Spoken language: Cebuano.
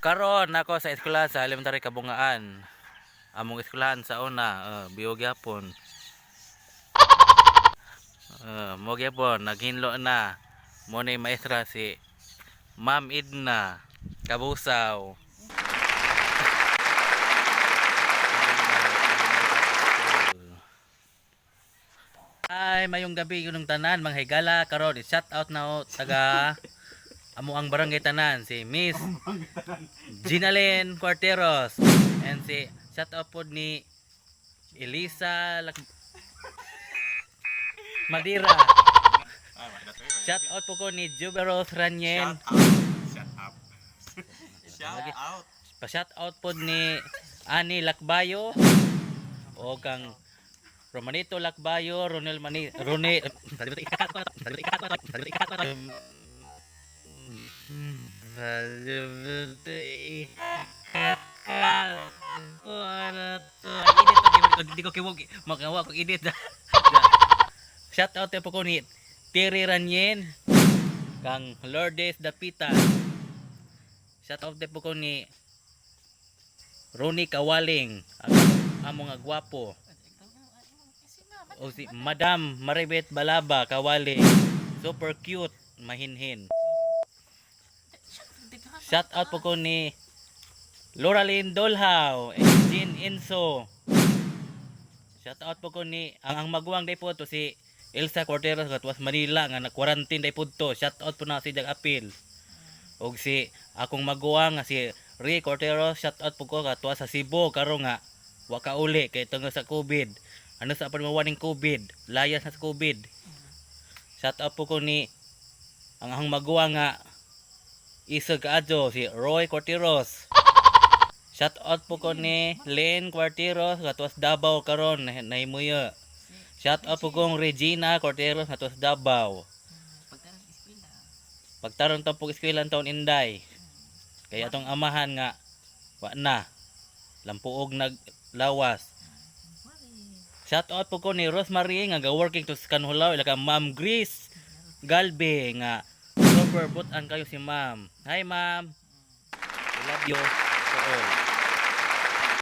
Karon nako sa eskwelahan sa Elementary Kabungaan. Among eskwelahan sa una, biyo gyapon. Mo gyapon naghinlo na. Mo ni maestra si Ma'am Idna Kabusaw. Ay, mayong gabi yun tanan, mga higala, karon shout out na o, taga amo ang barangay tanan, si Miss Ginalyn Cuarteros and si shout out pod ni Elisa Madira. Shout out po ko ni Juberos Ranyen. Shut up. Shout out. Pa shout out pod ni Ani Lakbayo o kang Romanito Lakbayo, Ronel Mani, Rone. Edit di ko kiwog makawa ko edit. Shout out po ko ni Terry Ranyen kang Lourdes Dapita. Shout out po ko ni Ronnie Kawaling, ang amo nga gwapo. O si Madam Maribet Balaba Kawaling, super cute, mahinhin. Shout out po ko ni Loralyn Dolhaw and Jean Enso. Shout out po ko ni ang maguwang day po to si Elsa Corteros katwas Manila nga na-quarantine day po to. Shout out po na si Jag Apil. Og si akong maguwang nga si Ray Corteros, shout out po ko katwas sa Cebu karon nga wa ka uli kay tungod sa COVID. Ano sa pagmawaning COVID? Layas na sa COVID. Shout out po ko ni ang akong maguwang nga Isa Kaadjo, si Roy Corteros. Shout out po ko ni Len Quarteros katwas Davao karon nahimuyo. Shout out po kong Regina Corteros katwas Davao. Pagtaron tong pug eskwela ang taon inday. Kaya atong amahan nga wa na. Lampuog naglawas. Shout out po ko ni Rosemary nga ga-working to sa Kanhulaw ila ka Ma'am Grace Galbe nga super butan kayo si Ma'am. Hi, Ma'am. I love you to all.